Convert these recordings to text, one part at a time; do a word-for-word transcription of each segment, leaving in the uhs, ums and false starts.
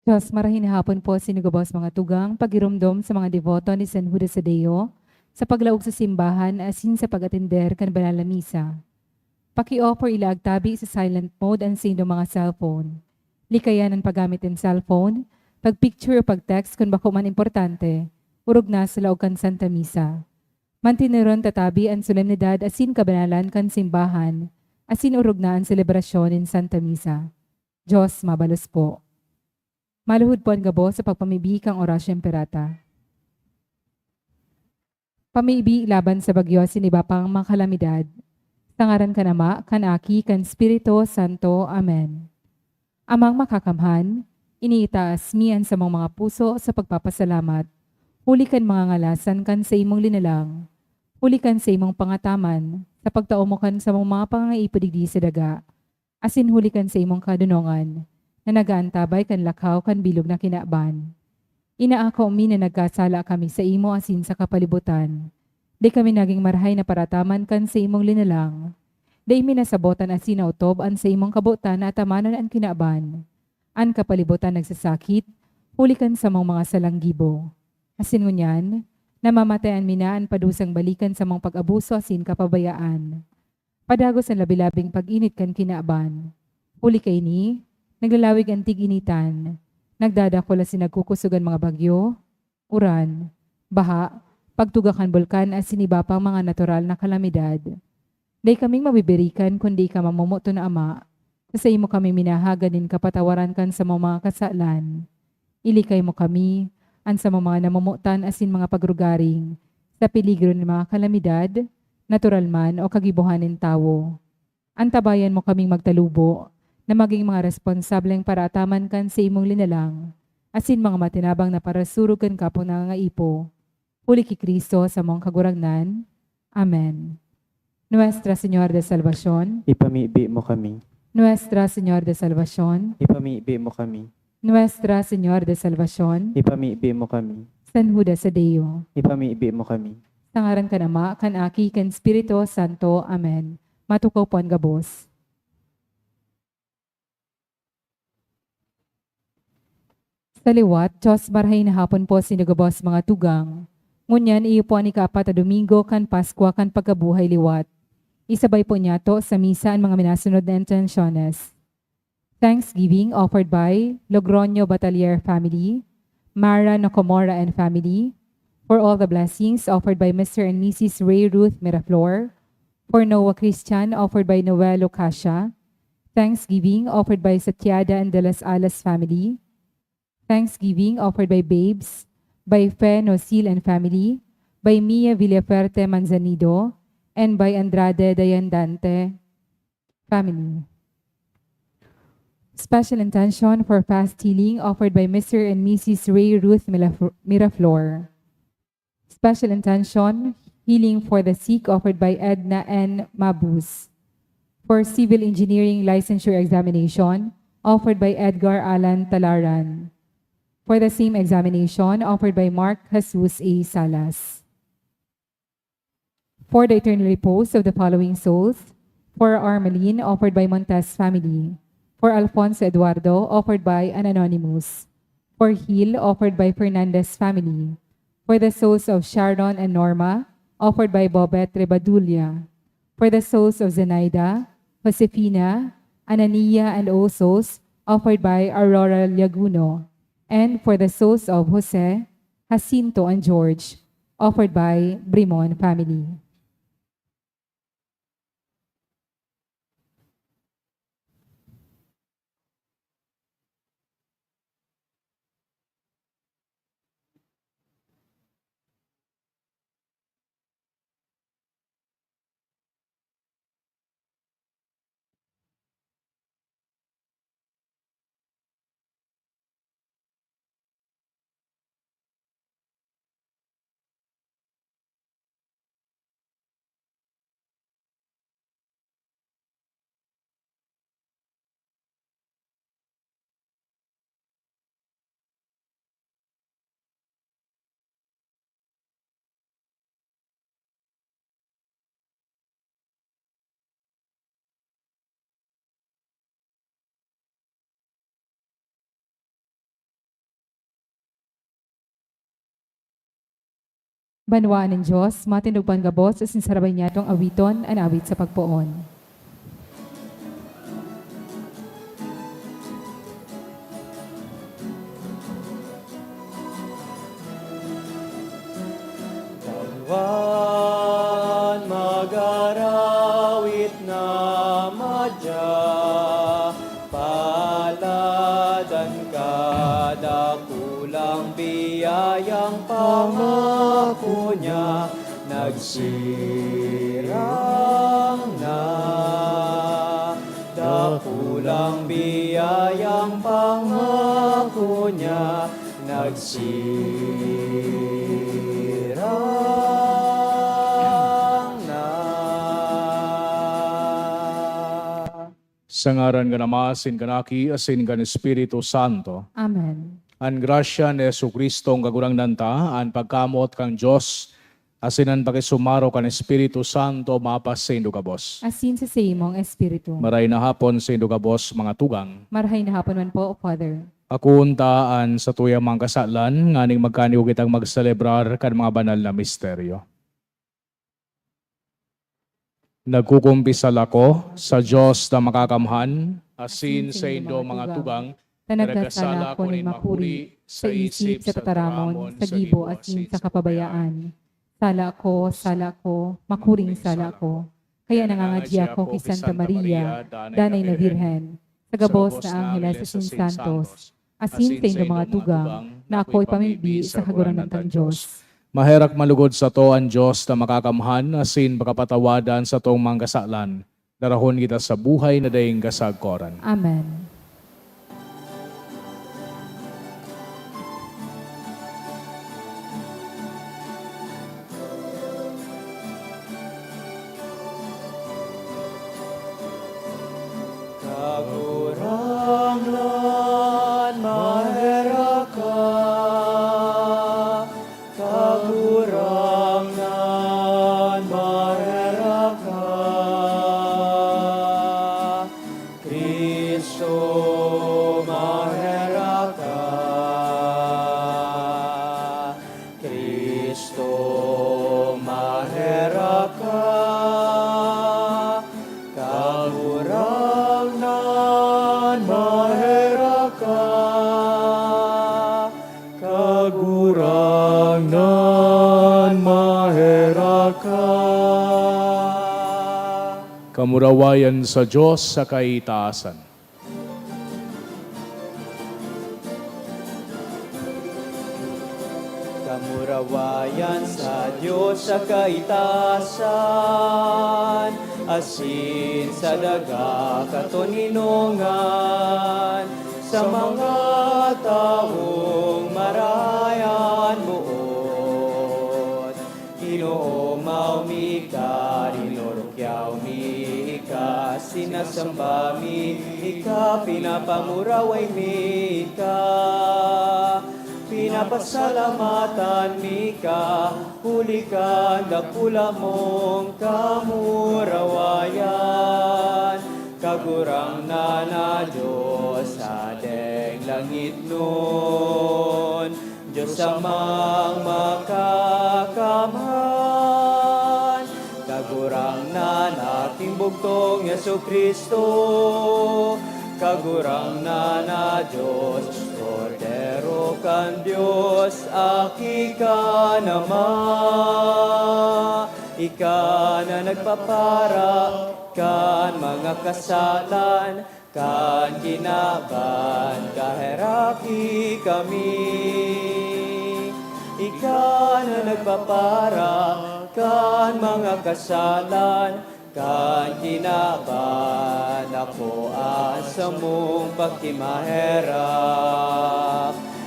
Diyos, marahay na hapon po sa inyo gabos mga tugang, pagiromdom sa mga deboto ni San Judas Tadeo sa paglaog sa simbahan asin sa pag-atender kan banal na misa. Paki-off or ilaag tabi sa silent mode an saindong mga cellphone. Likayan an paggamit nin cellphone, pag-picture o pag-text kun bako man importante, orog na sa laog kan Santa Misa. Manteneron ta tabi an solemnidad asin kabanalan kan simbahan, asin orog na an selebrasyon nin Santa Misa. Diyos mabalos po. Maluhod po an gabos sa pagpamibi kan Oratio Imperata. Pamibi laban sa bagyo asin iba pang mga kalamidad. Sa ngaran kan Ama, kan Aki, kan Espiritu Santo. Amen. Amang Makakamhan, iniitaas mi an samong mga puso sa pagpapasalamat, huli kan mga ngalasan kan saimong linalang, huli kan saimong pangataman, sa pagtao mo kan samong mga pangangaipo digdi sa daga, asin huli kan saimong kadonongan, na nag-aantabay kan lakaw kan bilog na kinaban. Inaako mi na nagkasala kami saimo asin sa kapalibutan. Dai kami nagin marahay na parataman kan saimong linalang. Dai mi nasabot an asin na otob an saimong kabotan na atamanon an kinaban. An kapalibutan nagsasakit, huli kan samong mga salang gibo. Asin ngunyan, namamatayan mi na an padusang balikan samong pag-abuso asin kapabayaan. Padagos an labi-labing pag-init kan kinaban. Huli kaini, naglalawig an tig-initan, nagdadakul asin nagkukusog an mga bagyo, uran, baha, pagtuga kan bulkan asin iba pang mga natural na kalamidad. Dai kaming mabibirikan kun dai ka mamomoton na Ama, sa saimo kami minahagad nin kapatawaran kan samong mga kasalan. Ilikay mo kami, an samong mga namomotan asin mga pagrugaring, sa peligro nin mga kalamidad, natural man o kagibohan nin tawo. Antabayan mo kaming magtalubo na magin mga responsableng paraataman kan saimong linalang, asin mga matinabang na parasurog kan kapwa nangangaipo. Huli ki Cristo samong Kagurangnan. Amen. Nuestra Señora de Salvacion. Ipamibi mo kami. Nuestra Señora de Salvacion. Ipamibi mo kami. Nuestra Señora de Salvacion. Ipamibi mo kami. San Judas Tadeo. Ipamibi mo kami. Sa ngaran kan Ama, kan Aki, kan Espiritu Santo. Amen. Matukaw po an gabos. Sa liwat, Diyos, marahay na hapon po sa inyo gabos mga tugang. Ngunyan, iyo po an ikaapat na Domingo kan Paskwa kan pagkabuhay liwat. Isabay po niyato sa misa an mga minasunod na intensyones. Thanksgiving offered by Logroño Batalier family, Mara Nakamura and family, for all the blessings offered by Mister and Missus Ray Ruth Miraflor, for Noah Christian offered by Noel Lucasia, Thanksgiving offered by Satiada and De Las Alas family, Thanksgiving offered by Babes, by Fe Nosil and family, by Mia Villafuerte Manzanido, and by Andrade Dayandante family. Special intention for fast healing offered by Mister and Missus Ray Ruth Milaf-, Miraflor. Special intention, healing for the sick offered by Edna N Mabus. For civil engineering licensure examination offered by Edgar Alan Talaran. For the same examination offered by Mark Jesus A Salas. For the eternal repose of the following souls, for Armelin, offered by Montes family. For Alfonso Eduardo, offered by an anonymous. For Gil, offered by Fernandez family. For the souls of Sharon and Norma, offered by Bobet Rebadulla. For the souls of Zenaida, Josefina, Anania, and all souls, offered by Aurora Liaguno. And for the souls of Jose, Jacinto, and George, offered by Brimon family. Banwaan nin Dios, matindog pa an gabos asin sarabay niyadong awiton an awit sa pagpoon. Banwaan mag-arawit na madya, palad an kadakulang biyayang pangako niya nagsirang na. Dakulang biyayang pangako niya nagsirang na. Sa ngaran kan Ama, asin kan Aki, asin kan Espiritu Santo. Amen. An grasya ni Jesu-Cristo, an Kagurangnan ta, an pagkamoot kan Dios, asin an pakisumaro kan Espiritu Santo mapasaindo gabos. Asin sa saimong espiritu. Maray na hapon saindo gabos, mga tugang. Marahay na hapon man po, Father. Akoon ta an satuyang mga kasalan, nganing magkaniwo kitang magselebrar kan mga banal na misteryo. Nagkukumpisal ako sa Dios na makakamhan, asin saindo, mga tugang, ta nagkasala ako nin makuri, sa isip, sa tataramon, sa gibo, asin sa kapabayaan. Sala ako, sala ako, makuring sala ako. Kaya nangangadya ako ki Santa Maria, Danay na Birhen, sa gabos na anghel asin santos, asin saindo, mga tugang, na ako ipamigbi sa Kagurangnan tang Dios. Maherak man lugod sato an Dios na makakamhan asin pakapatawadan satong mga kasalan. Darahon kita sa buhay na daing kasagkoran. Amen. Kagurangnan, maherak ka. Kagurangnan, maherak ka. Cristo, maherak ka. Cristo, maherak ka. Kagurangnan, maherak ka. Kagurangnan, maherak ka. Kamurawayan sa Dios sa kaitaasan. Kamurawayan sa Dios sa kaitaasan, asin sa daga katoninongan, sa mga tawong marahay an boot. Inoomaw mi ka, inurukyaw mi ka, sinasamba mi ka, pinapamuraway mi ka, pinapasalamatan mi ka, huli kan dakula mong kamurawayan. Kagurangnan na Dios sa deng langitnon, Dios Amang makakamhan, Kagurangnan, Aking bugtong Jesu-Cristo, Kagurangnan na Dios, Kordero kan Dios, Aki kan Ama. Ika na nagpapara kan mga kasalan kan kinaban, kaheraki kami. Ika na nagpapara kan mga kasalan kan kinaban, akoa an samong pakimaherak.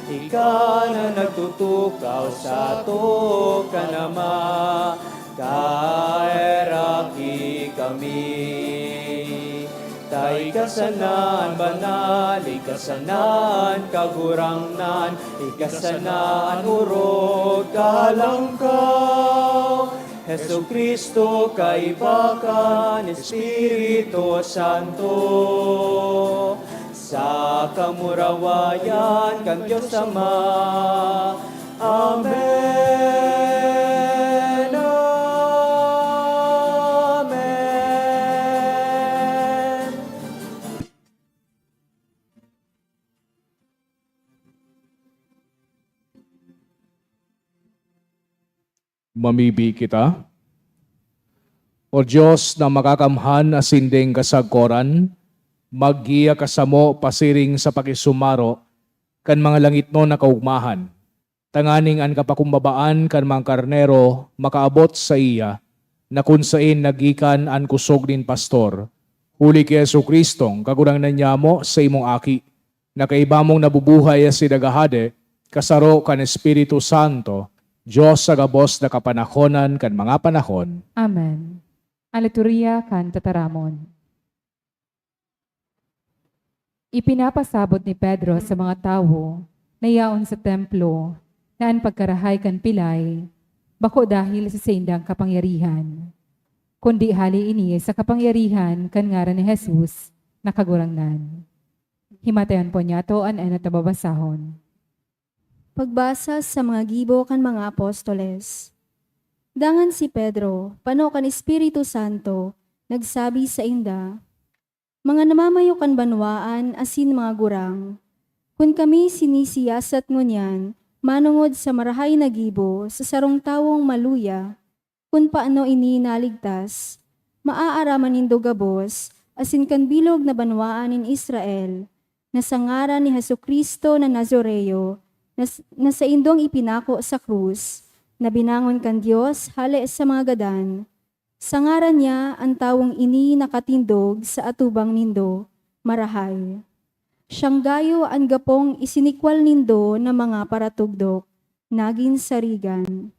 Ika na nagtutukaw sato kan Ama, kaheraki kami. Ta ika sana an banal, ika sana an kagurangnan, ika sana an orog, kahalangkaw. Jesu-Cristo, kaiba kan Espiritu Santo, sa kamurawayan kan Dios Ama. Amen. Mamibi kita. O Dios na makakamhan asin ding kasagkoran, maggiya ka samo pasiring sa pakisumaro kan mga langitnon na kaogmahan, tanganing an kapakumbabaan kan mga karnero makaabot saiya, na kun saen naggikan an kosog nin pastor, huli ki Jesu-Cristong Kagurangnan nyamo sa imong Aki, na kaiba mong nabubuhay asin naghahade, kasaro kan Espiritu Santo, Dios sa gabos na kapanahonan kan mga panahon. Amen. An Liturhiya kan Tataramon. Ipinapasabot ni Pedro sa mga tawo na yaon sa templo na an pagkarahay kan pilay bako dahil sa saindang kapangyarihan, kundi hale ini sa kapangyarihan kan ngaran ni Jesus na Kagurangnan. Himatayon po niyato an enot na babasahon. Pagbasa sa mga gibo kan mga apostoles. Dangan si Pedro, pano kan Espiritu Santo, nagsabi sainda, "Mga namamayo kan banwaan asin mga gurang, kun kami sinisiyasat ngunyan manongod sa marahay na gibo sa sarong tawong maluya, kun paano ini naligtas, maaaraman nindo gabos asin kan bilog na banwaan nin Israel, na sa ngaran ni Jesu-Cristo na Nazareo, na s-, na saindong ipinako sa krus, na binangon kan Dios hale sa mga gadan, sa ngaran niya an tawong ini nakatindog sa atubang nindo, marahay. Siyang gayo an gapong isinikwal nindo na mga paratugdok, nagin sarigan.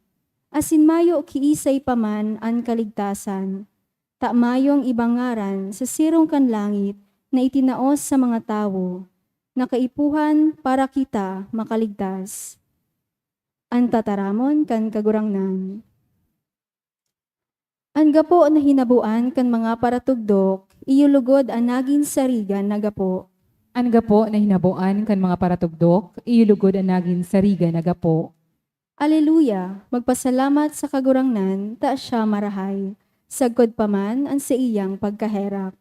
Asin mayo kiisay pa man an kaligtasan, ta mayong ibang ngaran sa sirong kan langit na itinaos sa mga tawo, na kaipuhan para kita makaligtas." An tataramon kan Kagurangnan. An gapo na hinaboan kan mga paratugdok, iyo logod an nagin sarigan na gapo. An gapo na hinaboan kan mga paratugdok, iyo logod an nagin sarigan na gapo. Aleluya! Magpasalamat sa Kagurangnan, ta siya marahay, sagkod pa man an saiyang pagkaherak.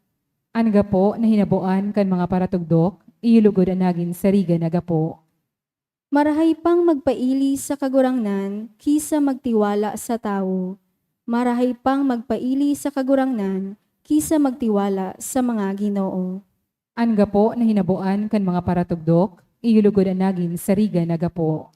An gapo na hinaboan kan mga paratugdok, iyo logod an nagin sarigan na gapo. Marahay pang magpaili sa Kagurangnan ki sa magtiwala sa tawo. Marahay pang magpaili sa Kagurangnan ki sa magtiwala sa mga ginoo. An gapo na hinaboan kan mga paratugdok, iyo logod an nagin sarigan na gapo.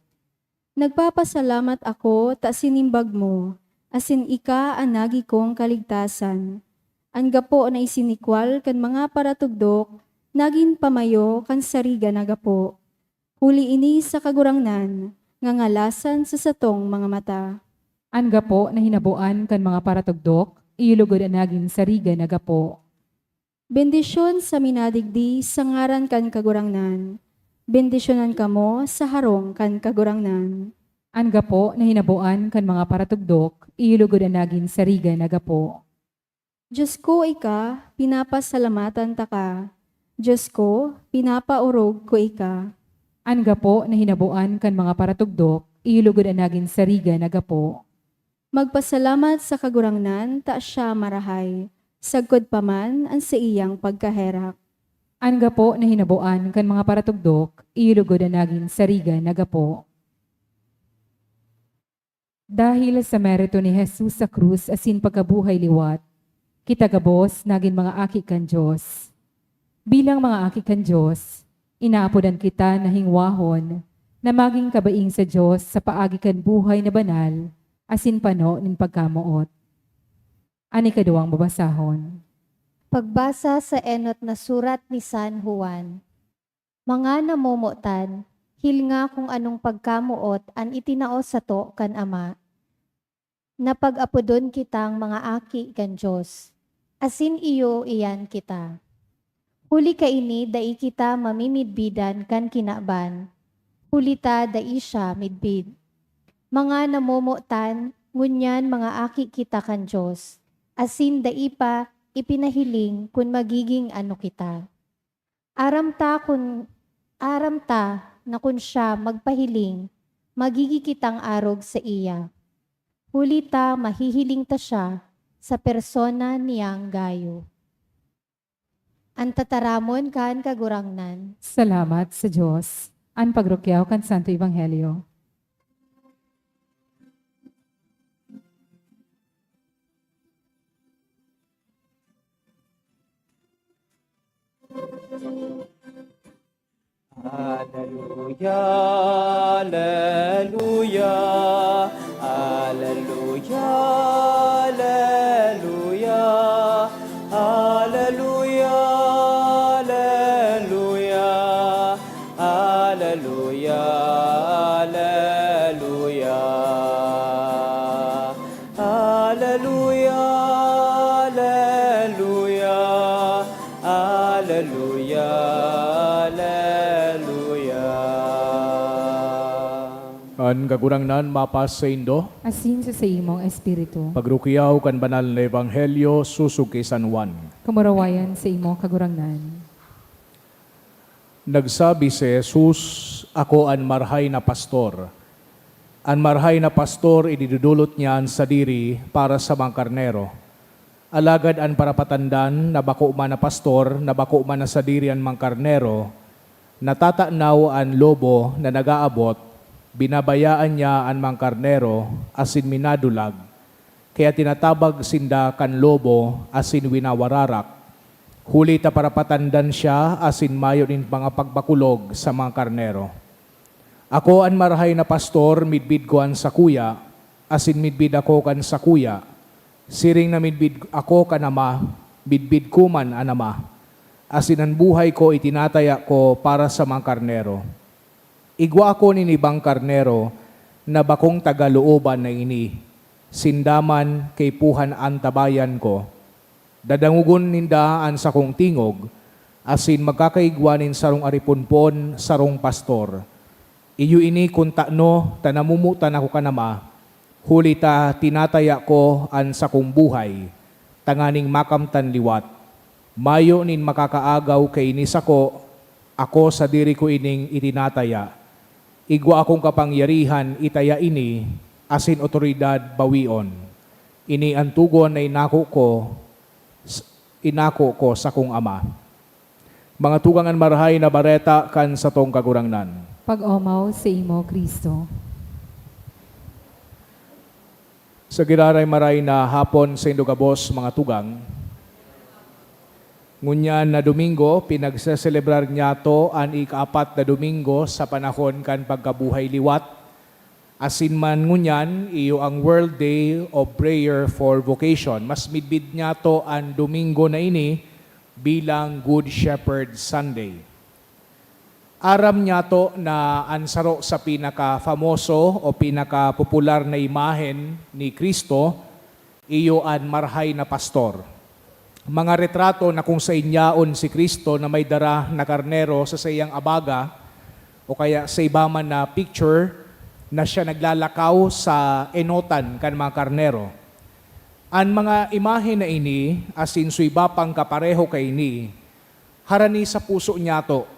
Nagpapasalamat ako ta sinimbag mo, asin ika an nagi kong kaligtasan. An gapo na isinikwal kan mga paratugdok, nagin pamayo kan sarigan na gapo. Huli ini sa Kagurangnan, ngangalasan sa satong mga mata. An gapo na hinaboan kan mga paratugdok, iyo logod an nagin sarigan na gapo. Bendisyon sa minadigdi sa ngaran kan Kagurangnan. Bendisyonan kamo sa harong kan Kagurangnan. An gapo na hinaboan kan mga paratugdok, iyo logod an nagin sarigan na gapo. Dios ko, ika, pinapasalamatan taka. Dios ko, pinapaorog ko ika. An gapo na hinaboan kan mga paratugdok, iyo logod an nagin sarigan na gapo. Magpasalamat sa Kagurangnan ta siya marahay, sagkod pa man an saiyang pagkaherak. An gapo na hinaboan kan mga paratugdok, iyo logod an nagin sarigan na gapo. Dahil sa merito ni Jesus sa krus asin pagkabuhay liwat, kita gabos nagin mga aki kan Dios. Bilang mga aki kan Dios, inaapodan kita na hingwahon na magin kabaing sa Dios sa paagi kan buhay na banal asin pano nin pagkamoot. An ikaduwang babasahon. Pagbasa sa enot na surat ni San Juan. Mga namomotan, hilnga kun anong pagkamoot an itinao sato kan Ama. Napag-apodon kitang mga aki kan Dios, asin iyo iyan kita. Huli kaini dai kita mamimidbidan kan kinaban, huli ta dai siya midbid. Mga namomotan, ngunyan mga aki kita kan Dios, asin dai pa ipinahiling kun magigin ano kita. Aram ta kun, aram ta na kun siya magpahiling, magigin kitang arog saiya, huli ta mahihiling ta siya sa persona niyang gayo. An tataramon kan Kagurangnan. Salamat sa Dios. An pagrukyaw kan Santo Ebanghelyo. Aleluya, aleluya, aleluya, aleluya, aleluya, aleluya, aleluya, aleluya. Aleluya, aleluya, aleluya, aleluya. An Kagurangnan mapas saindo. Asin sa saimong espiritu. Pagrukiyaw kan Banal na Ebanghelyo sosog ki San Juan. Kamurawayan sa imo, Kagurangnan. Nagsabi si Jesus, "Ako an marahay na pastor. An marahay na pastor, ididodolot niya an sadiri para sa mga karnero. Alagad an parapatandan na bako man na pastor, na bako man na sadiri an mga karnero, natatanaw an lobo na nag-aabot, binabayaan niya an mga karnero asin minadulag." Kaya tinatabag sinda kan lobo asin winawararak, huli ta parapatandan siya asin mayo nin mga pagbakulog sa mga karnero. Ako an marahay na pastor, midbid ko an sakuya, asin midbid ako kan sakuya. Siring na midbid ako kan Ama, midbid ko man an Ama, asin an buhay ko itinataya ko para sa mga karnero. Igwa ako nin ibang karnero na bakong taga looban na ini. Sinda man kaipuhan an tabayan ko. Dadangogon ninda an sakong tingog, asin magkakaigwa nin sarong ariponpon, sarong pastor. Iyo ini kun tano ta namomotan ako kan Ama, huli ta tinataya ko an sakong buhay, tanganing makamtan liwat. Mayo nin makakaagaw kaini sako, ako sadiri ko ining itinataya. Igwa akong kapangyarihan itaya ini, asin awtoridad bawion. Ini an togon na inako ko, s-, inako ko sakong Ama. Mga tugang, an Marahay na Bareta kan satong Kagurangnan. Pag-omaw sa imo, Cristo. Sa giraray maray na hapon saindo gabos, mga tugang. Ngunyan na Domingo, pinagseselebrar niyato an ikaapat na Domingo sa panahon kan pagkabuhay liwat. Asin man ngunyan, iyo ang World Day of Prayer for Vocation. Mas midbid niyato an Domingo na ini bilang Good Shepherd Sunday. Aram niyato na an saro sa pinakafamoso o pinakapopular na imahen ni Cristo, iyo an marahay na pastor. Mga retrato na kung saen yaon si Cristo na may dara na karnero sa saiyang abaga, o kaya sa iba man na picture na siya naglalakaw sa enotan kan mga karnero. An mga imahen na ini, asin sa iba pang kapareho kaini, harani sa puso niyato,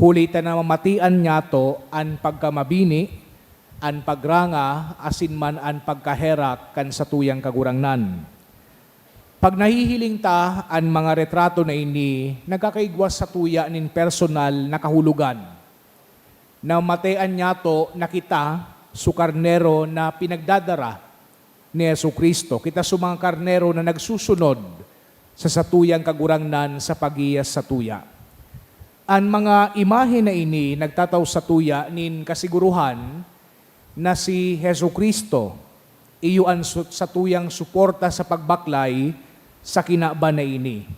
huli ta namamatian niyato an pagkamabini, an pagranga, asin man an pagkaherak kan satuyang Kagurangnan. Pag nahihiling ta an mga retrato na ini, nagkakaigwa satuya nin personal na kahulogan. Namamatian niyato na kita su karnero na pinagdadara ni Jesu-Cristo. Kita su mga karnero na nagsusunod sa satuyang Kagurangnan sa pag-iya satuya. An mga imahe na ini nagtatao satuya nin kasiguruhan na si Jesu-Cristo iyo an su-, satuyang suporta sa pagbaklay sa kinaban na ini,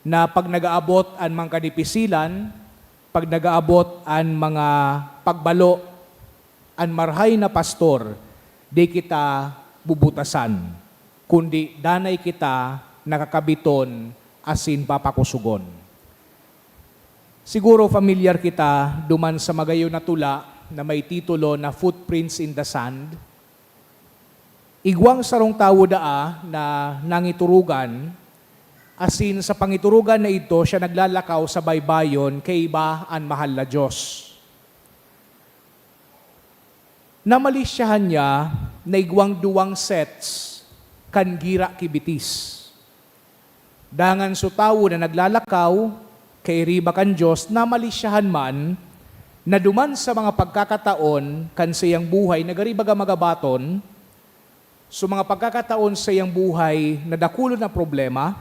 na pag nag-aabot an mga kadipisilan, pag nag-aabot an mga pagbalo, an marahay na pastor, di kita bubutasan, kundi danay kita nakakabiton asin papakusogon. Siguro familiar kita duman sa magayon na tula na may titulo na Footprints in the Sand. Igwang sarong tawo daa na nangiturugan, asin sa pangiturugan na idto siya naglalakaw sa baybayon kaiba an mahal na Dios. Namalisyahan niya na igwang duwang sets kan gira ki bitis. Dangan su tawo na naglalakaw kairiba kan Dios, namalisyahan man na duman sa mga pagkakataon kan saiyang buhay na gari baga magabaton, su mga pagkakataon sa saiyang buhay na dakulon na problema,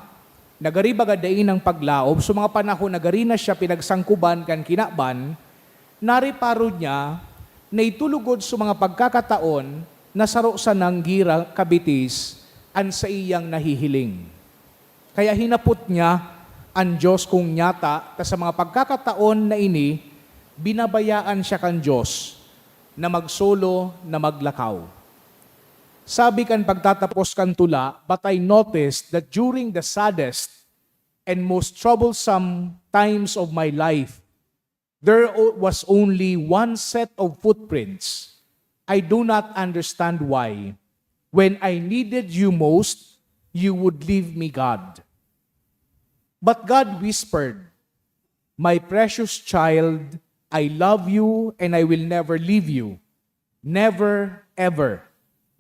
na gari baga dai nang paglaom, sa mga panahon na gari na siya pinagsangkuban kan kinaban, nareparo niya na ito lugod sa mga pagkakataon na saro sanang gira kabitis an saiyang nahihiling. Kaya hinapot niya an Diyos kung nyata ta sa mga pagkakataon na ini, binabayaan siya kan Diyos na magsolo na maglakaw. Sabi kan pagtatapos kan tula, "But I noticed that during the saddest and most troublesome times of my life, there o- was only one set of footprints. I do not understand why. When I needed you most, you would leave me, God." But God whispered, "My precious child, I love you and I will never leave you. Never, ever.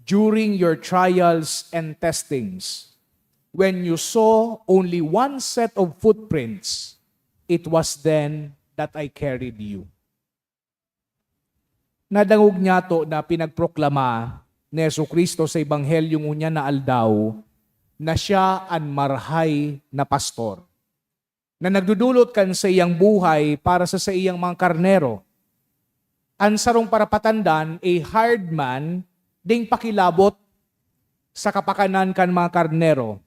During your trials and testings, when you saw only one set of footprints, it was then that I carried you." Nadangog niyato na pinagproklama ni Jesu-Cristo sa Ebanghelyo ngunyan na aldaw na siya an marahay na pastor, na nagdudulot kan saiyang buhay para sa saiyang mga karnero. An sarong parapatandan, a hired man, ding pakilabot sa kapakanan kan mga karnero,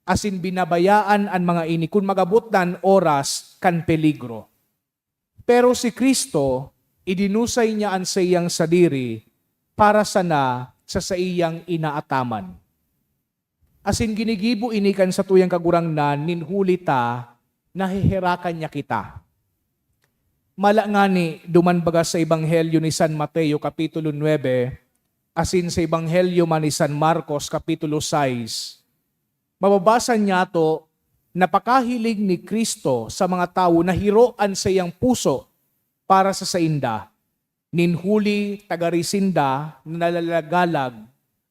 asin binabayaan an mga ini kun mag-abot na an oras kan peligro. Pero si Cristo, idinusay niya an saiyang sadiri para sana sa saiyang inaataman. Asin ginigibo ini kan satuyang Kagurangnan nin huli ta naheherakan niya kita. Mala ngani, duman baga sa Ebanghelyo ni San Mateo, Kapitulo nuebe, asin sa Ebanghelyo man ni San Marcos, Kapitulo sais, mababasa niyato na pakahiling ni Cristo sa mga tawo na hiro an saiyang puso para sa sainda, nin huli ta gari sinda na nalagalag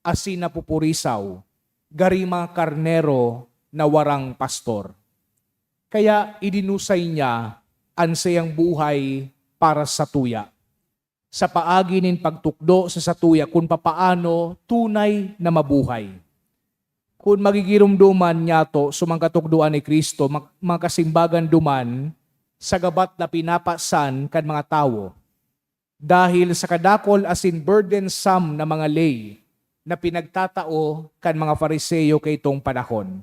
asin napupurisaw, gari mga karnero na warang pastor. Kaya idinusay niya an saiyang buhay para satuya, sa paagi nin pagtukdo sa satuya kun papaano tunay na mabuhay. Kun magigiromdoman niyato sa mga katukdoan ni Cristo, mak-, mga kasimbagan duman, sa gabat na pinapasan kan mga tawo, dahil sa kadakol asin burdensome na mga ley na pinagtatao kan mga Fariseo kaitong panahon.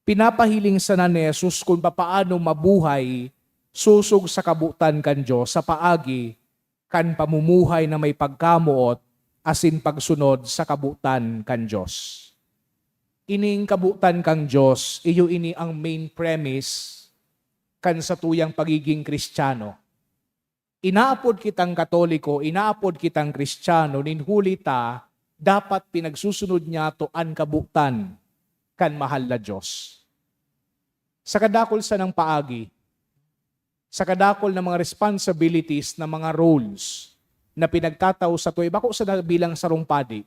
Pinapahiling sana ni Jesus kun papaano mabuhay sosog sa kabotan kan Dios sa paagi kan pamumuhay na may pagkamoot asin pagsunod sa kabotan kan Dios. Ining kabotan kan Dios, iyo ini ang main premise kan satuyang pagiging Kristiyano. Inaapod kitang Katoliko, inaapod kitang Kristiyano, nin huli ta, dapat pinagsusunod niyato an kabotan kan mahal na Dios. Sa kadakol sanang paagi, sa kadakol na mga responsibilities, na mga roles na pinagtatao satuya, bako sana bilang sarong padi,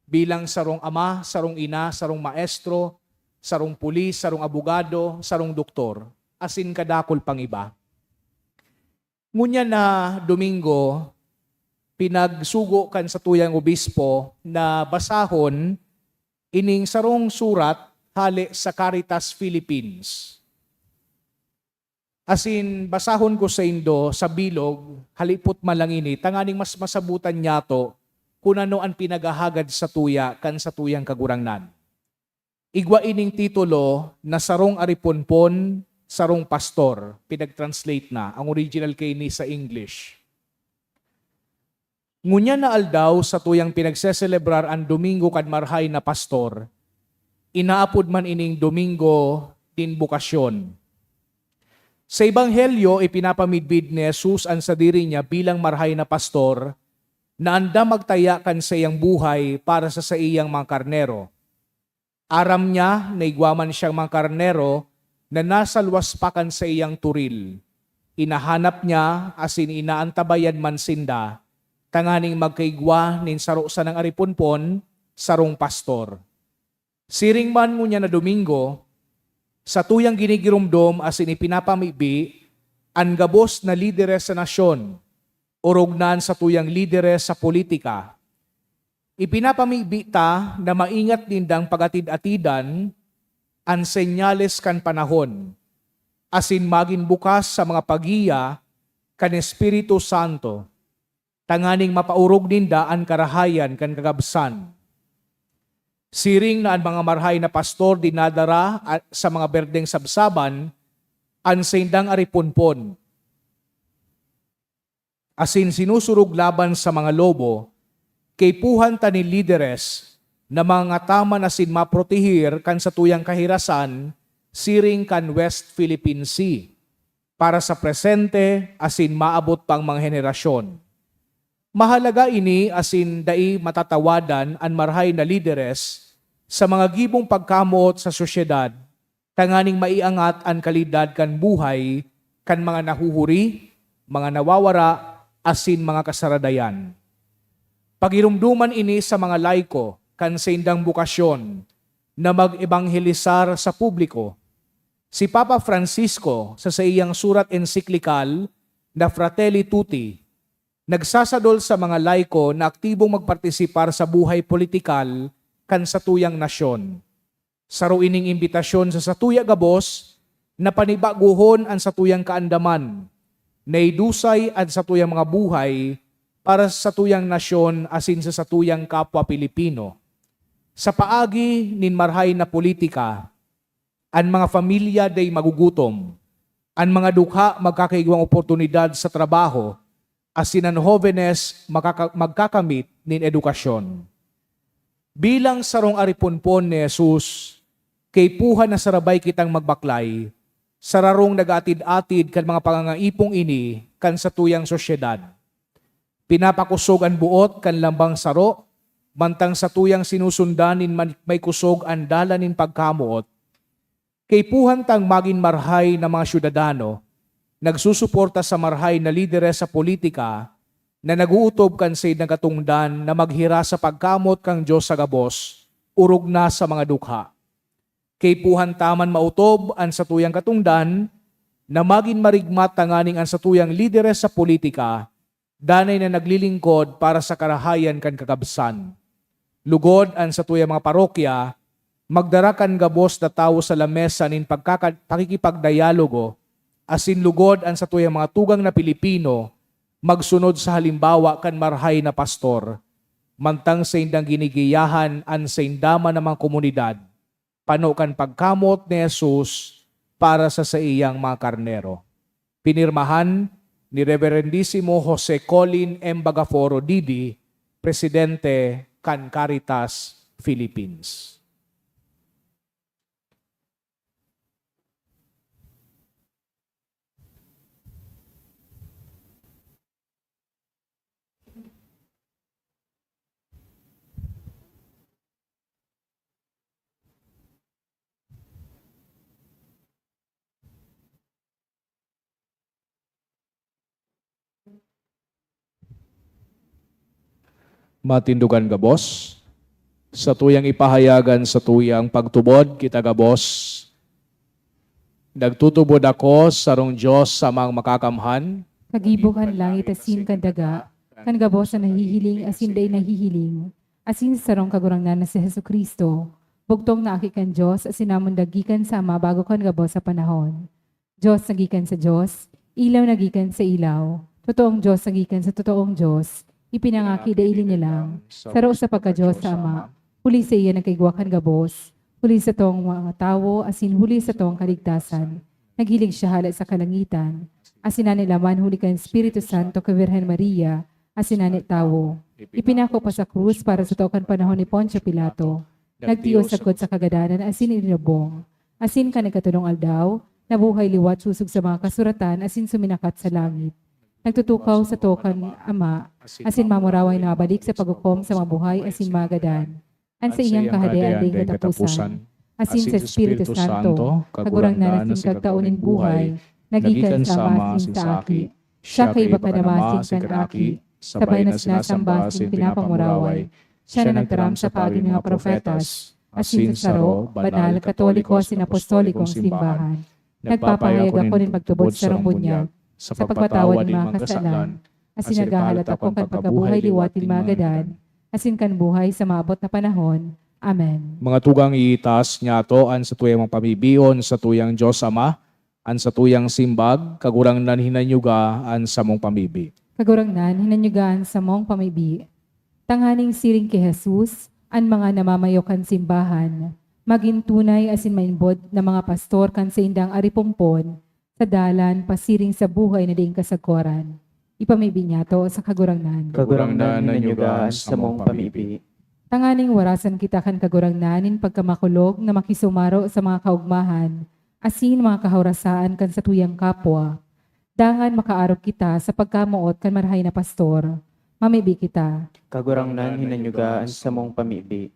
bilang sarong ama, sarong ina, sarong maestro, sarong pulis, sarong abogado, sarong doktor, asin kadakol pang iba. Ngunyan na Domingo, pinagsugo kan satuyang obispo na basahon ining sarong surat hale sa Caritas Philippines. Asin basahon ko saindo sa bilog, halipot man lang ini, tanganing mas masabotan niyato kun ano an pinaghahagad satuya kan satuyang Kagurangnan. Igwa ining titulo na Sarong Ariponpon, Sarong Pastor, pinag-translate na. Ang original kaini sa English. Ngunyan na aldaw, satuyang pinagseselebrar an Domingo kan Marahay na Pastor, inaapod man ining Domingo nin Bokasyon. Sa Ebanghelyo, ipinapamidbid ni Jesus an sadiri niya bilang marahay na pastor na andam magtaya kan saiyang buhay para sa saiyang mga karnero. Aram niya na igwa man siyang mga karnero na nasa luwas pa kan saiyang turil. Hinahanap niya asin inaantabayan man sinda, tanganing magkaigwa nin saro sanang ariponpon, sarong pastor. Siring man ngunyan na Domingo, satuyang ginigiromdom asin ipinapamibi an gabos na lideres sa nasyon, orog na an satuyang lideres sa politika. Ipinapamibi ta na maingat nindang pagatid-atidan an senyales kan panahon, asin magin bukas sa mga pagiya kan Espiritu Santo, tanganing mapaorog ninda an karahayan kan kagabsan. Siring na an mga marahay na pastor dinadara a-, sa mga berdeng sabsaban an saindang ariponpon, asin sinusurog laban sa mga lobo, kaipuhan ta nin lideres na mangataman asin maprotehir kan satuyang kahirasan siring kan West Philippine Sea, para sa presente asin maabot pang mga henerasyon. Mahalaga ini asin dai matatawadan an marahay na lideres sa mga gibong pagkamoot sa sosyedad, tanganing maiangat an kalidad kan buhay kan mga nahuhuri, mga nawawara, asin mga kasaradayan. Pagiromdoman ini sa mga laiko kan saindang bokasyon na mag-ebanghelisar sa publiko. Si Papa Francisco, sa saiyang surat ensiklikal na Fratelli Tutti, nagsasadol sa mga laiko na aktibong magpartisipar sa buhay politikal kan satuyang nasyon. Saro ining imbitasyon sa satuya gabos na panibagohon an satuyang kaandaman, na idusay an satuyang mga buhay para sa satuyang nasyon asin sa satuyang kapwa Pilipino. Sa paagi nin marahay na politika, an mga pamilya dai magugutom, an mga dukha magkakaigwang oportunidad sa trabaho, asin an hobenes makaka-, magkakamit nin edukasyon. Bilang sarong ariponpon ni Jesus, kaipuhan na sarabay kitang magbaklay sa rarong nag-aatid-atid kan mga pangangaipong ini kan satuyang sosyedad. Pinapakosog an boot kan lambang saro, mantang satuyang sinusundan nin man-, may kosog an dalan nin pagkamoot. Kaipuhan tang magin marahay na mga syudadano, nagsusuporta sa marahay na lideres sa politika na nag-ootob kan saindang katongdan na maghira sa pagkamoot kan Dios sa gabos, orog na sa mga dukha. Kaipuhan ta man maotob an satuyang katongdan na magin marigmat tanganing an satuyang lideres sa politika danay na naglilingkod para sa karahayan kan kakabsan. Lugod an satuyang mga parokya magdara kan gabos na tawo sa lamesa nin pagkaka-, pakikipagdayalogo, asin lugod an satuyang mga tugang na Pilipino magsunod sa halimbawa kan marahay na pastor, mantang saindang ginigiyahan an sainda man na mga komunidad, pano kan pagkamoot ni Jesus para sa saiyang mga karnero. Pinirmahan ni Reverendisimo Jose Colin M. Bagaforo, D D, Presidente kan Caritas Philippines. Matindogan gabos. Satuyang ipahayag an satuyang pagtubod, kita gabos. Nagtutubod ako sa sarong Dios, Amang Makakamhan, kagibo kan langit asin kan daga, kan gabos na nahihiling asin dai nahihiling, asin sa sarong Kagurangnan na si Jesu-Cristo, bugtong na Aki kan Dios asin namundag gikan sa Ama bago kan gabos na panahon. Dios na gikan sa Dios, ilaw na gikan sa ilaw, totoong Dios na gikan sa totoong Dios, ipinangaki dai linalang, saro sa pagka-Dios sa Ama, huli saiya nagkaigwa kan gabos, huli satong mga tawo asin huli satong kaligtasan. Naghilig siya hala sa kalangitan, asin nanilaman huli kan Espiritu Santo ki Birhen Maria, asin nani tawo. Ipinako pa sa krus para sa tao kan panahon ni Poncio Pilato. Nagtios sagkod sa kagadanan asin inilubong. Asin kan ikatolong aldaw, nabuhay liwat sosog sa mga kasuratan asin suminakat sa langit. Nagtutukaw sato kan Ama, asin mamuraway na mabalik sa paghukom sa mga buhay asin mga gadan. An saiyang kahadean dai kataposan, asin sa Espiritu Santo, Kagurangnan asin Kagtao nin buhay, na gikan sa Ama asin sa Aki. Siya kaiba kan Ama asin kan Aki, sabay na sinasamba asin pinapamuraway. Siya na nagtaram sa paagi nin mga propetas, asin sa saro, banal, katoliko asin apostolikong simbahan. Nagpapahayag ako nin pagtubod sa sarong bunyag, sa pagpatawad nin mga kasalan, asin naghahalat ako kan pagkabuhay liwat nin mga gadan, asin kan buhay sa maabot na panahon. Amen. Mga tugang, itaas niyato an satuyang mga pamibion satuyang Dios Ama, an satuyang simbag, Kagurangnan, hinanyuga an samong pamibi. Kagurangnan, hinanyuga an samong pamibi. Tanganing siring ki Jesus, an mga namamayo kan simbahan, magin tunay asin maimbod na mga pastor kan saindang aripompon, sa dalan pasiring sa buhay na daing kasagkoran. Ipamibi niyato sa Kagurangnan. Kagurangnan, hinanyuga an samong pamibi. Tanganing warasan kita kan Kagurangnan nin pagkamakulog na makisumaro sa mga kaogmahan asin mga kahorasaan kan satuyang kapwa. Dangan makaarog kita sa pagkamoot kan marahay na pastor. Mamibi kita. Kagurangnan, hinanyuga an samong pamibi.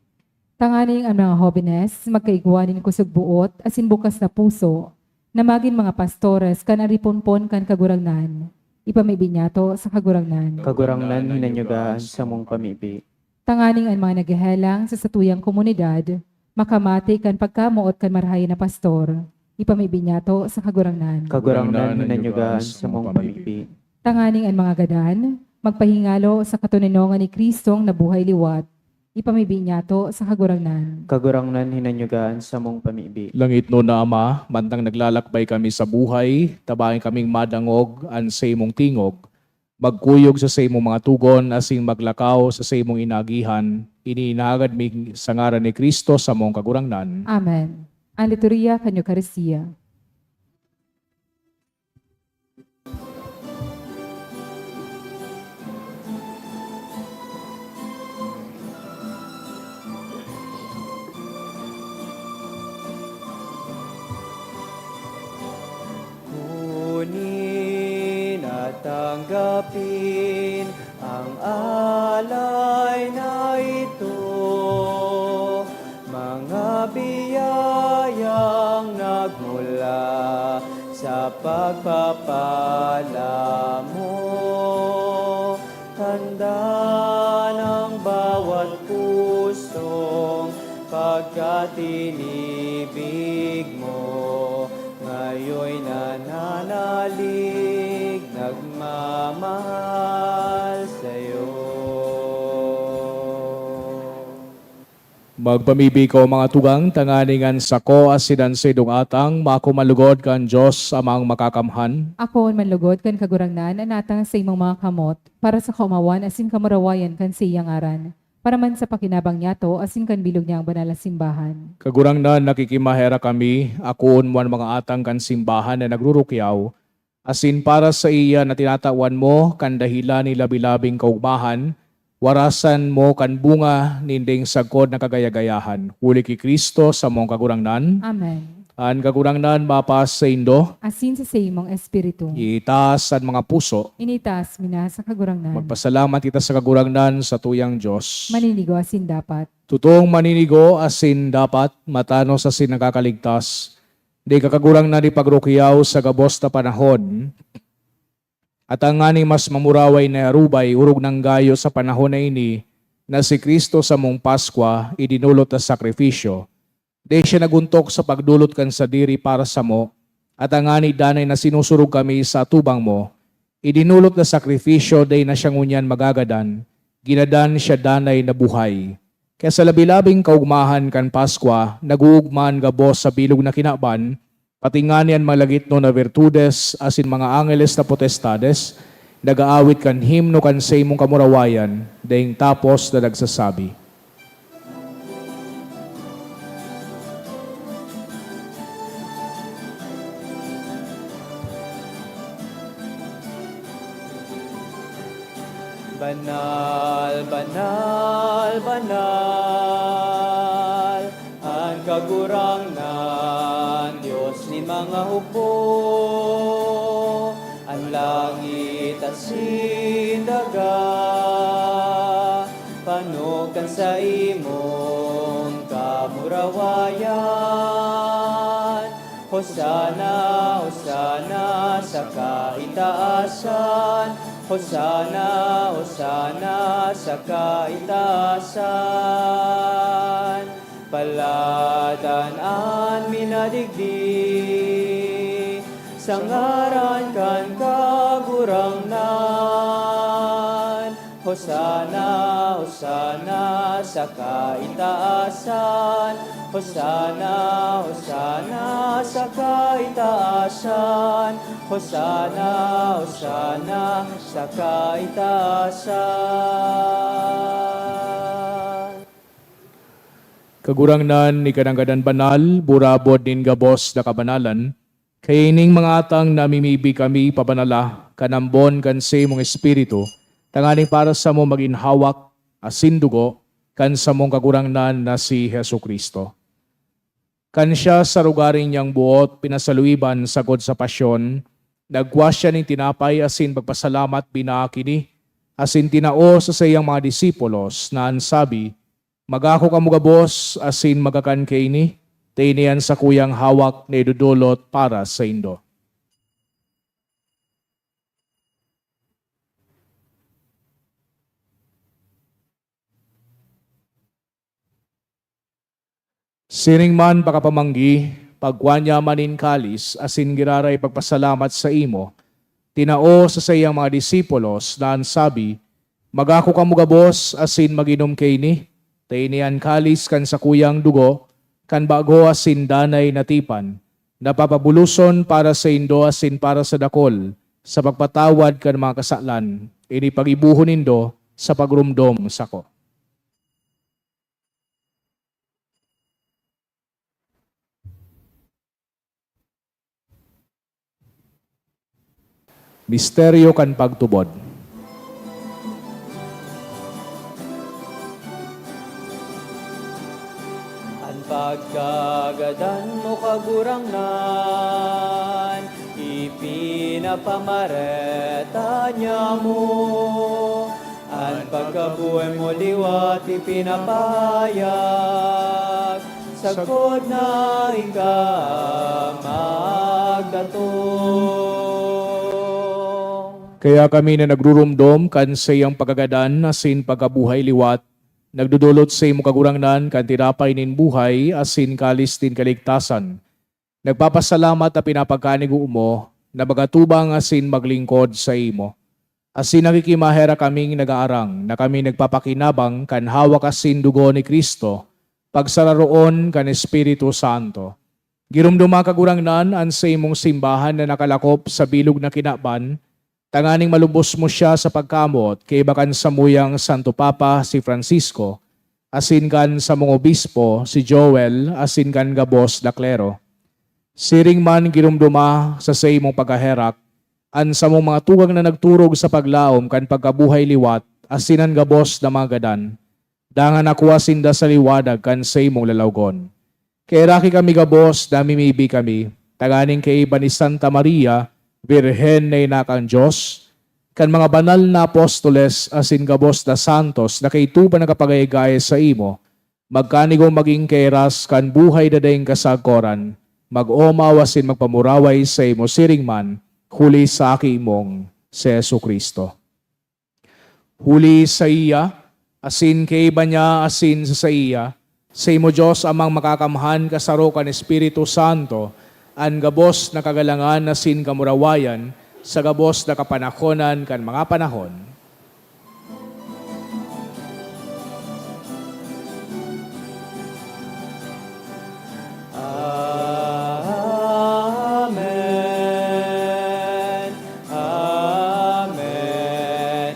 Tanganing an mga hobenes magkaigwa nin kusog boot asin bukas na puso, na magin mga pastores kan ariponpon kan Kagurangnan. Ipamibi niyato sa Kagurangnan. Kagurangnan, hinanyuga an samong pamibi. Tanganing an mga naghehelang sa satuyang komunidad makamate kan pagkamoot kan marahay na pastor. Ipamibi niyato sa Kagurangnan. Kagurangnan, hinanyuga an samong pamibi. Tanganing an mga gadan magpahingalo sa katoninongan ni Cristong nabuhay liwat. Ipamibi niyato sa Kagurangnan. Kagurangnan, hinanyuga an samong pamibi. Langitnon na Ama, mantang naglalakbay kami sa buhay, tabangi kaming madangog an saimong tingog, magkuyog sa saimong mga togon asin maglakaw sa saimong inaagihan. Ini inahagad mi sa ngaran ni Cristo, samong Kagurangnan. Amen. An liturhiya kan Eukaristia. Kunin at tanggapin ang alay na ito, mga biyayang nagmula sa pagpapala mo. Tanda ng bawat pusong pagkatinibig mo, ngayoy nananalig, nagmamahal sa'yo. Magpamibi ko, mga tugang, tanganing an sako asin an saindong atang maako man lugod kan Dios Amang Makakamhan. Akoon man lugod kan Kagurangnan an atang sa imong mga kamot, para sa kaomawan asin kamurawayan kan saiyang ngaran, para man sa pakinabang niyato asin kan bilog niyang banal na simbahan. Kagurangnan, nakikimaherak kami, akoon mo an mga atang kan simbahan na nagrurukyaw, asin para saiya na tinatawan mo kan dahelan nin labi-labing kaogmahan, warasan mo kan bunga ninding sagkod na kagaya-gayahan. Huli ki Cristo, samong Kagurangnan. Amen. An Kagurangnan mapasaindo. Asin sa saimong espiritu. Itaas an mga puso. Initaas mi na sa Kagurangnan. Magpasalamat kita sa Kagurangnan, satuyang Dios. Maninigo asin dapat. Totoong maninigo asin dapat, matanos asin nakakaligtas. Dai ka, Kagurangnan, ipagrukyaw sa gabos na panahon, at tanganing mas mamuraway na arubay, orog nang gayo sa panahon na ini, na si Cristo samong Paskwa, idinolot na sakrifisyo. Dai siya nag-ontok sa pagdolot kan sadiri para samo, at tanganing danay na sinusurog kami sa atubang mo, idinolot na sakrifisyo dai na siya ngunyan magagadan, ginadan siya danay na buhay. Kaya sa labi-labing kaogmahan kan Paskwa, nag-oogma an gabos sa bilog na kinaban, pati ngani an mga langitnon na birtudes asin mga angeles na potestades, nag-aawit kan himno kan saimong kamurawayan, daing tapos na nagsasabi, "Banal, banal, banal, an Kagurangnan, Dios nin mga hukbo. An langit asin daga, pano kan saimong kamurawayan. Hosana, Hosana sa kaitaasan! Hosana, Hosana sa kaitaasan! Paladan an minadigdi sa ngaran kan Kagurangnan! Hosana, Hosana sa kaitaasan. Hosana, Hosana sa kaitaasan. Hosana, Hosana sa kaitaasan. Kagurangnan, ika an gadan banal, burabod nin gabos na kabanalan, kaining mga atang namimibi kami pabanala kan ambon kan saimong Espiritu, tanganing para samo magin hawak asin dugo kan samong Kagurangnan na si Jesu-Cristo. Kan siya sa rogaring niyang buot pinasaluiban sagkod sa pasyon, nagkua siya nin tinapay asin pagpasalamat binaak ini, asin tinao sa saiyang mga disipulos na an sabi, "Magako kamo gabos asin magkakan kaini, ta ini an sakuyang hawak na idodolot para saindo." Siring man pakapamanggi, pagkua niya man nin kalis asin giraray pagpasalamat saimo, tinao sa saiyang mga disipulos na an sabi, "Magako kamo gabos asin mag-inom kaini, ta ini an kalis kan sakuyang dugo kan bago asin danay na tipan, na papabuloson para saindo asin para sa dakol sa pagpatawad kan mga kasalan. Ini paggibohon nindo sa pagromdom sako." Misteryo kan pagtubod. An pagkagadan mo, Kagurangnan, ipinapamareta niamo. An pagkabuhay mo liwat ipinapahayag, sagkod na ika magdatong. Kaya kami na nagruromdom kan saiyang pagkagadan asin pagkabuhay liwat, nagdodolot saimo, Kagurangnan, kan tinapay nin buhay asin kalis nin kaligtasan. Nagpapasalamat ta pinapagkanigo mo na magatubang asin maglingkod saimo. Asin nakikimaherak kaming nagaarang na kami nagpapakinabang kan hawak asin dugo ni Cristo, pagsararoon kan Espiritu Santo. Giromdoma, Kagurangnan, an saimong simbahan na nakalakop sa bilog na kinaban, tanganing malubos mo siya sa pagkamoot kaiba kan samuyang Santo Papa, si Francisco, asin kan samong obispo, si Joel, asin kan gabos na klero. Siring man giromdoma sa saimong pagkaherak an samong mga tugang na nagturog sa paglaom kan pagkabuhay liwat asin an gabos na mga gadan, dangan nakua sinda sa liwanag kan saimong lalawgon. Kaheraki kami gabos, namimibi kami, tanganing kaiba ni Santa Maria, Birhen na ina kan Dios, kan mga banal na apostoles asin gabos na santos na kaituban nakapagayagaya saimo, magkanigong magin kairas kan buhay na daing kasagkoran, mag-omaw asin magpamuraway saimo siring man, huli sa Aki mong si Jesu-Cristo. Huli saiya, asin kaiba niya, asin sa saiya, saimo, Dios Amang Makakamhan, kasaro kan Espiritu Santo, an gabos na kagalangan asin kamurawayan, sa gabos na kapanahonan kan mga panahon. Amen. Amen. Amen.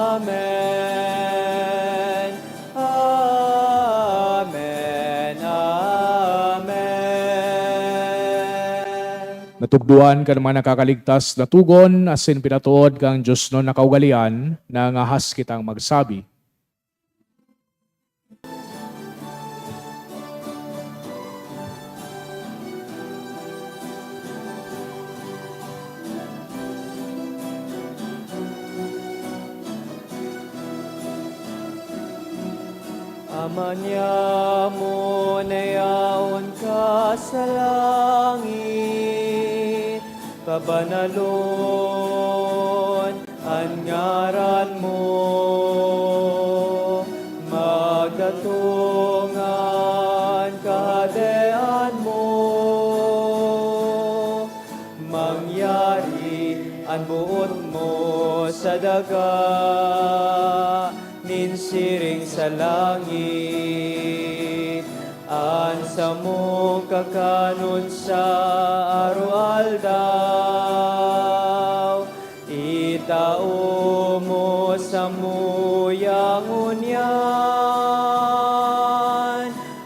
Amen. Amen. Amen. Natugdoan kan mga nakakaligtas na togon asin pinatood kan diosnon na kaugalean na ngahas kitang magsabi. Ama niamo na yaon ka sa langit, pabanalon an ngaran mo, magdatong an kahadean mo, An boot mo sa daga, nin siring sa langit, an samong kakanon sa aroaldaw, itao mo samuya ngunyan,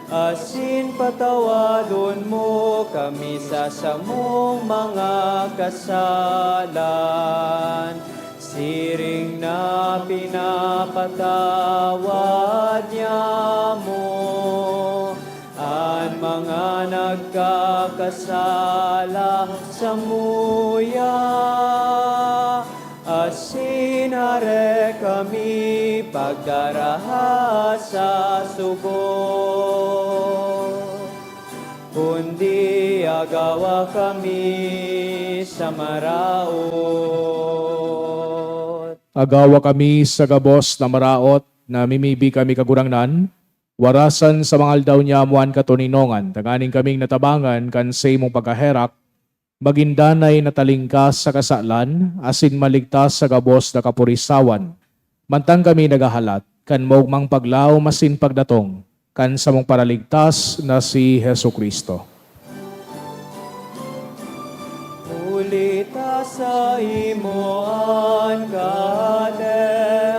asin patawadon mo kami sa samong mga kasalan, siring na pinapatawad niamo an mga nagkakasala samuya, asin hare kami pagdaraha sa sugo, kundi agawa kami sa maraot. Agawa kami sa gabos na maraot, namimibi kami, Kagurangnan, warasan sa mga aldaw niamo an katoninongan, tanganing kaming natabangan kan saimong pagkaherak, magin danay na talingkas sa kasalan, asin maligtas sa gabos na kapurisawan, mantang kami naghahalat kan maogmang paglaom asin pagdatong kan samong Paraligtas na si Jesu-Cristo. Huli ta saimo an kahadean,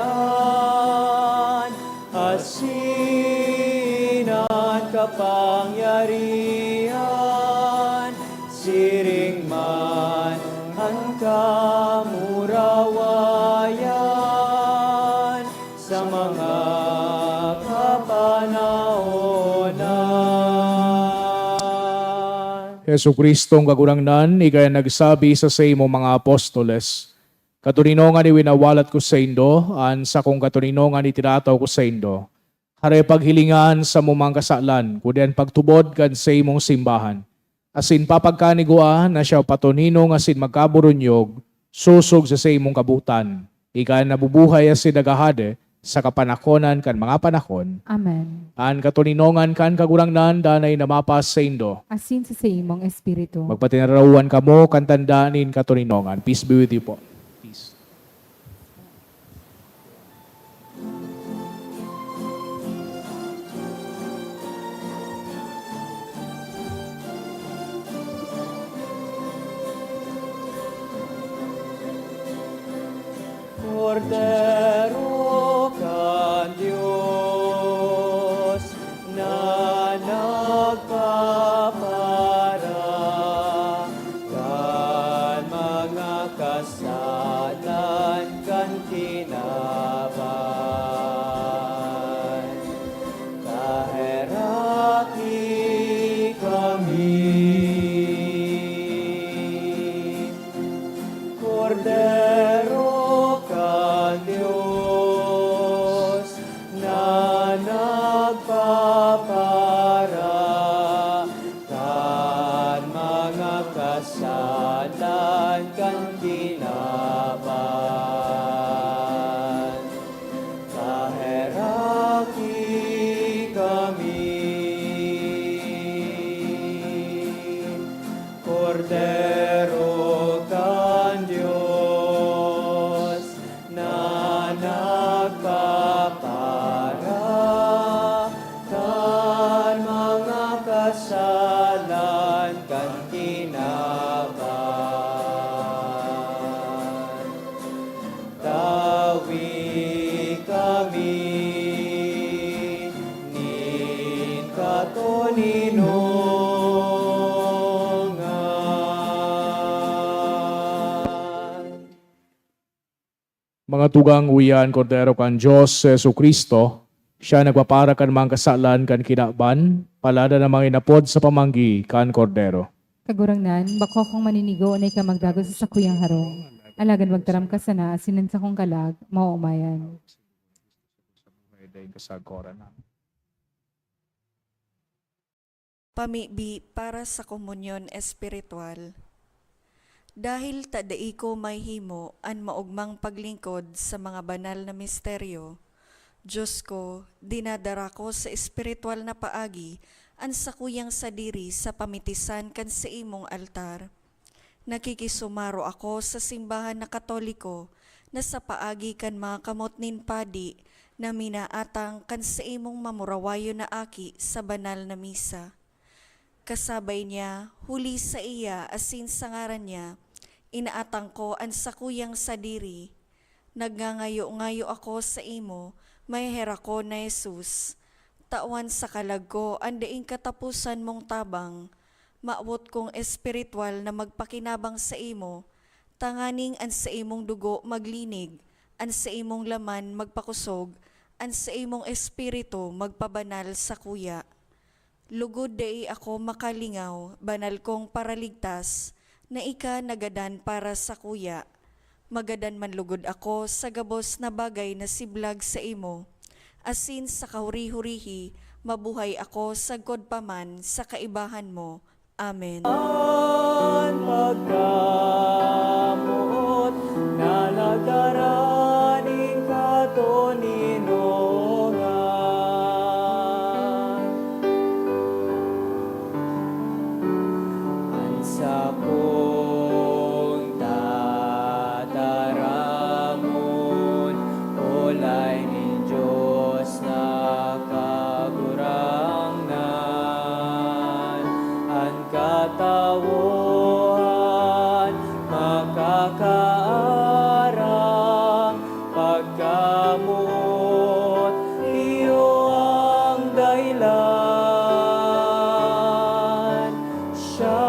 asin an kapangyarihan, siring man an kamurawayan sa mga kapanahonan. Jesu-Cristong Kagurangnan, ika an nagsabi sa saimong mga apostoles, "Katoninongan iwinawalat ko saindo, an sakong katoninongan itirataw ko saindo." Hare paghilinga an samong mga kasalan, kundi an pagtubod kan saimong simbahan. Asin papagkanigua na siya patoninong asin magkaburunyog, sosog sa saimong kabotan. Ika an nabubuhay asin naghahade sa kapanakonan kan mga panahon. Amen. An katoninongan kan Kagurangnan danay na mapasaindo. Asin sa saimong espiritu. Magpatinarawan kamo kan tanda nin katoninongan. Peace be with you po. Peace. Kordero kan Dios na nagpapara kan mga kasalan kan kinaban, kaheraki kami. Kordero kan Dios na nagpapara kan mga kasalan kan kinaban, kaheraki kami. Kordero kan Dios na nagpapara kan mga kasalan kan kinaban, tawi kami nin katoninongan. Mga tugang, uya an Kordero kan Dios, si Jesu-Cristo. Siya nagpapara kan mga kasalan kan kinaban, paladan an mga inapod sa pamanggi kan Kordero. Kagurangnan, bako akong maninigo na ika magdagos sa sakuyang harong. Alagad magtaram ka sana asin an sakong kalag, maoomayan. Pamibi para sa komunyon espiritual. Dahil ta dai ko mahihimo an maogmang paglingkod sa mga banal na misteryo, Dios ko, dinadara ko sa espiritual na paagi an sakuyang sadiri sa pamitisan kan saimong altar. Nakikisumaro ako sa simbahan na Katoliko na sa paagi kan mga kamot nin padi na minaatang kan saimong mamurawayon na aki sa banal na misa. Kasabay niya, huli sa iya asin sa ngaran niya, inaatang ko an sakuyang sadiri. Nagngangayo-ngayo ako saimo, maheherakon na Jesus. Tawan sa kalag ko an daing kataposan mong tabang. Mawot kong espiritual na magpakinabang saimo, tanganing an saimong dugo maglinig, an saimong laman magpakosog, an saimong espiritu magpabanal sakuya. Lugod dai ako makalingaw, banal kong Paraligtas, na ika nagadan para sakuya. Magadan man lugod ako sa gabos na bagay na siblag saimo, asin sa kahuri-hurihi mabuhay ako sagkod pa man sa kaibahan mo. Amen. An pagkamoot na nagdara nin katoninongan. An sakong tataramon, olay nin Dios na Kagurangnan. An katawohan makakaaram, pagkamoot iyo ang dahilan. Siya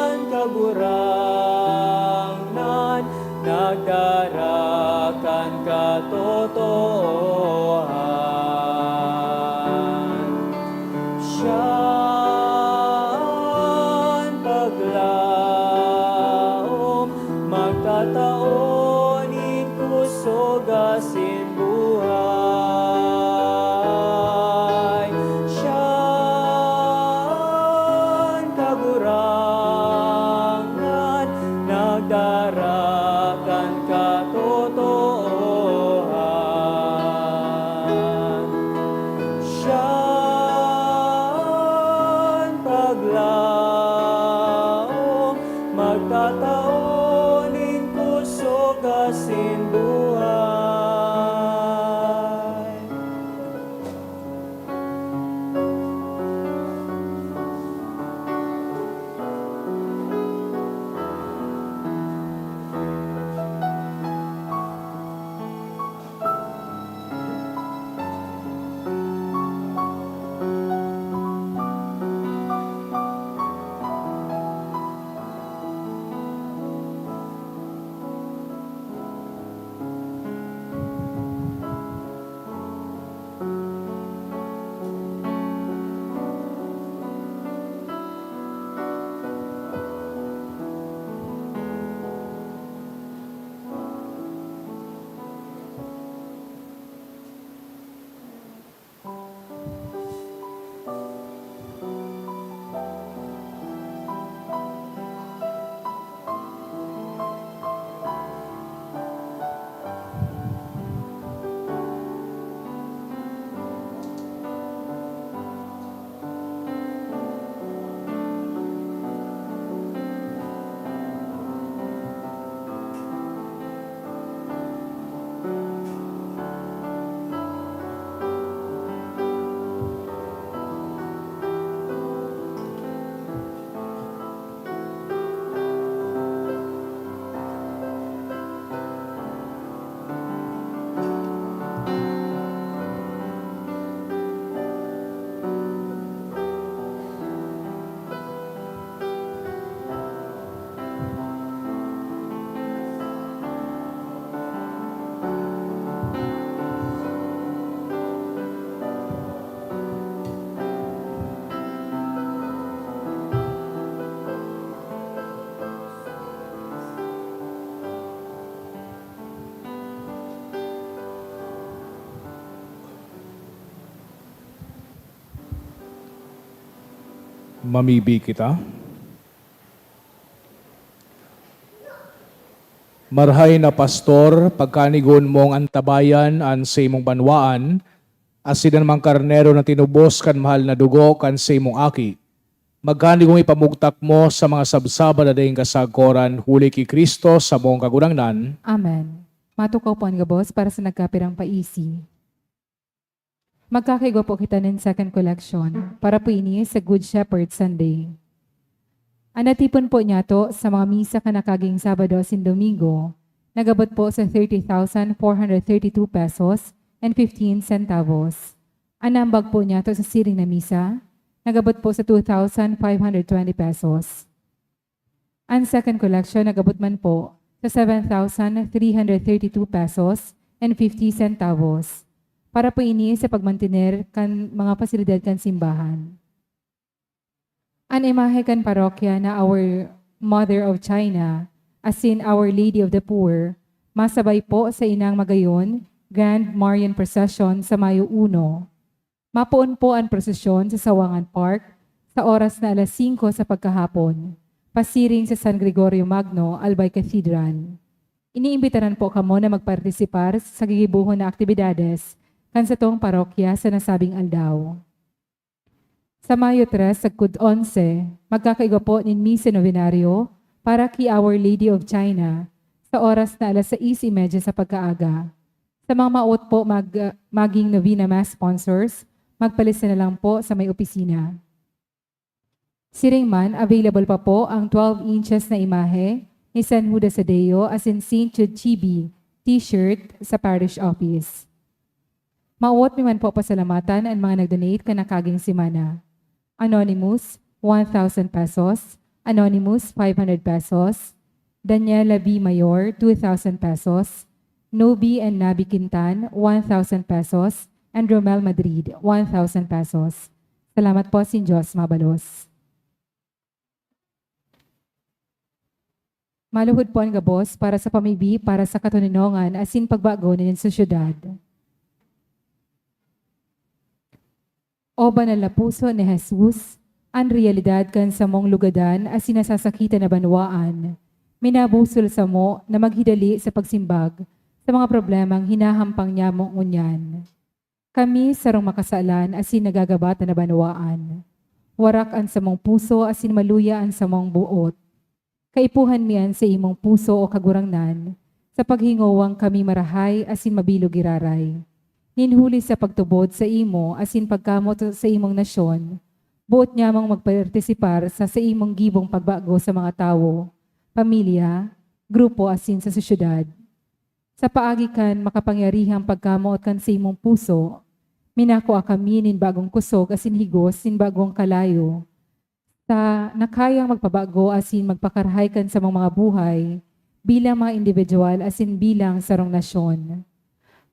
an Kagurangnan, nagdara kan katotoohan. Siya an paglaom, magtatao nin kusog asin buhay. Siya an Kagurangnan, nagdara kan katotoohan. Siya an paglaom, magtatao nin kusog asin buhay. Mamibi kita. Marahay na Pastor, pagkanigon mong antabayan an saimong banwaan, asin an mga karnero na tinubos kan mahal na dugo kan saimong Aki. Magkanigong ipamugtak mo sa mga sabsaba na daing kasagkoran, huli ki Cristo, samong Kagurangnan. Amen. Matukaw po an gabos para sa nagkapirang paisi. Magkakaigwa po kita nin second collection para po ini sa Good Shepherd Sunday. An natipon po niyato sa mga misa kan nakaging Sabado asin Domingo, nag-abot po sa thirty thousand four hundred thirty-two pesos and fifteen centavos. An naambag po niyato sa siring na misa, nag-abot po sa two thousand five hundred twenty pesos. An second collection nag-abot man po sa seven thousand three hundred thirty-two pesos and fifty centavos para po ini sa pagmantener kan mga pasilidad kan simbahan. An imahe kan parokya na Our Mother of China asin Our Lady of the Poor masabay po sa inang magayon Grand Marian Procession sa Mayo uno. Mapoon po an prosesyon sa Sawangan Park sa oras na alas singko sa pagkahapon, pasiring sa San Gregorio Magno, Albay Cathedral. Iniimbitaran po kamo na magpartisipar sa gigibohon na aktibidades kan satong parokya sa nasabing aldaw. Sa Mayo tres sagkod onse, magkakaigwa po nin misa novenario para ki Our Lady of China sa oras na alas sais y media sa pagkaaga. Sa mga maot po mag-, maging novena mass sponsors, magpalista na lang po sa may opisina. Siring man, available pa po ang twelve inches na imahe ni San Judas Tadeo asin Saint Jude Chibi t-shirt sa parish office. Maot mi man po pasalamatan an mga nag-donate kan nakaging semana. Anonymous, one thousand pesos. Anonymous, five hundred pesos. Daniela V Mayor, two thousand pesos. Nobi and Nabi Quintan, one thousand pesos. And Romel Madrid, one thousand pesos. Salamat po, sin Diyos mabalos. Maluhod po an gabos para sa pamibi, para sa katoninongan asin pagbago nin sosyedad. O banal na puso ni Jesus, an reyalidad kan samong lugadan asin nasasakitan na banwaan, minabusol samo na maghidali sa pagsimbag sa mga problemang hinahampang nyamo ngunyan. Kami sarong makasalan asin nagagabatan na banwaan. Warak an samong puso asin maluya an samong boot. Kaipuhan mi an saimong puso, o Kagurangnan, sa paghingowang kami marahay asin mabilog giraray. Nin huli sa pagtubod saimo asin pagkamot sa saimong nasyon, boot nyamong magpartisipar sa saimong gibong pagbago sa mga tawo, pamilya, grupo asin sa sosyedad. Sa paagi kan makapangyarihang pagkamoot kan saimong puso, minakua kami nin bagong kusog asin higos nin bagong kalayo, ta na kayang magpabago asin magpakarahay kan samong mga buhay bilang mga indibidwal asin bilang sarong nasyon.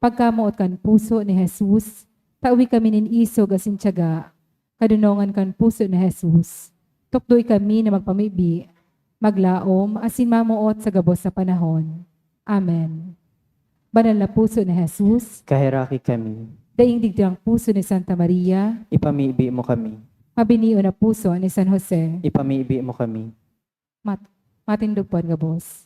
Pagkamoot kan puso ni Jesus, tawi kami nin isog asin tiyaga, kadonongan kan puso ni Jesus. Tukdoy kami na magpamibi, maglaom, asin mamoot sa gabos na panahon. Amen. Banal na puso ni Jesus, kaheraki kami. Daing digdi ang puso ni Santa Maria, ipamibi mo kami. Mabinio na puso ni San Jose, ipamibi mo kami. Mat-, matindog po an gabos.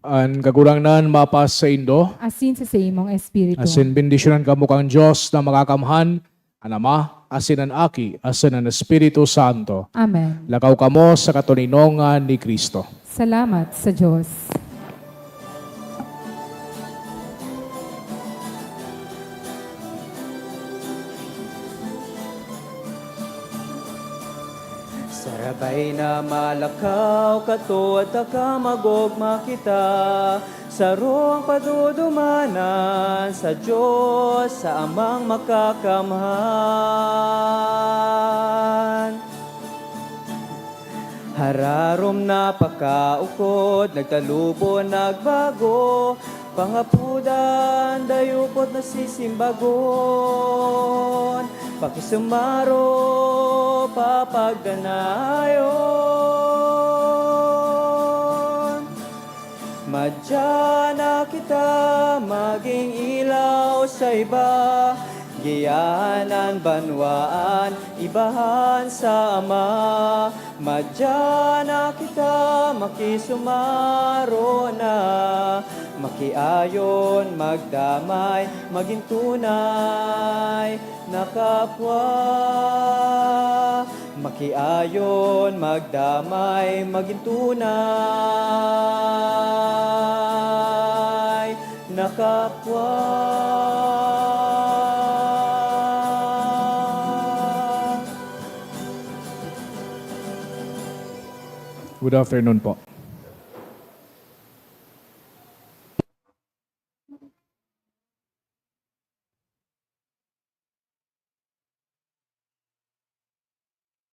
An Kagurangnan mapasaindo. Asin sa saimong espiritu. Asin bendisyonan kamo kan Dios na Makakamhan, an Ama, asin an Aki, asin an Espiritu Santo. Amen. Lakaw kamo sa katoninongan ni Cristo. Salamat sa Dios. Sarabay na malakaw, katuad ta ka, mag-ogma kita. Sarong padudumanan sa Dios, sa Amang Makakamhan. Hararom na pakaukod, nagtalubon, nagbago, pangapudan, dayupot na sisimbagon, pakisumaro, papagdanayon. Madya na kita maging ilaw sa iba, giyahan an banwaan, ibahan sa Ama. Madya na kita makisumaro na, makiayon, magdamay, magin tunay na kapwa. Makiayon, magdamay, magin tunay na kapwa. Good afternoon po.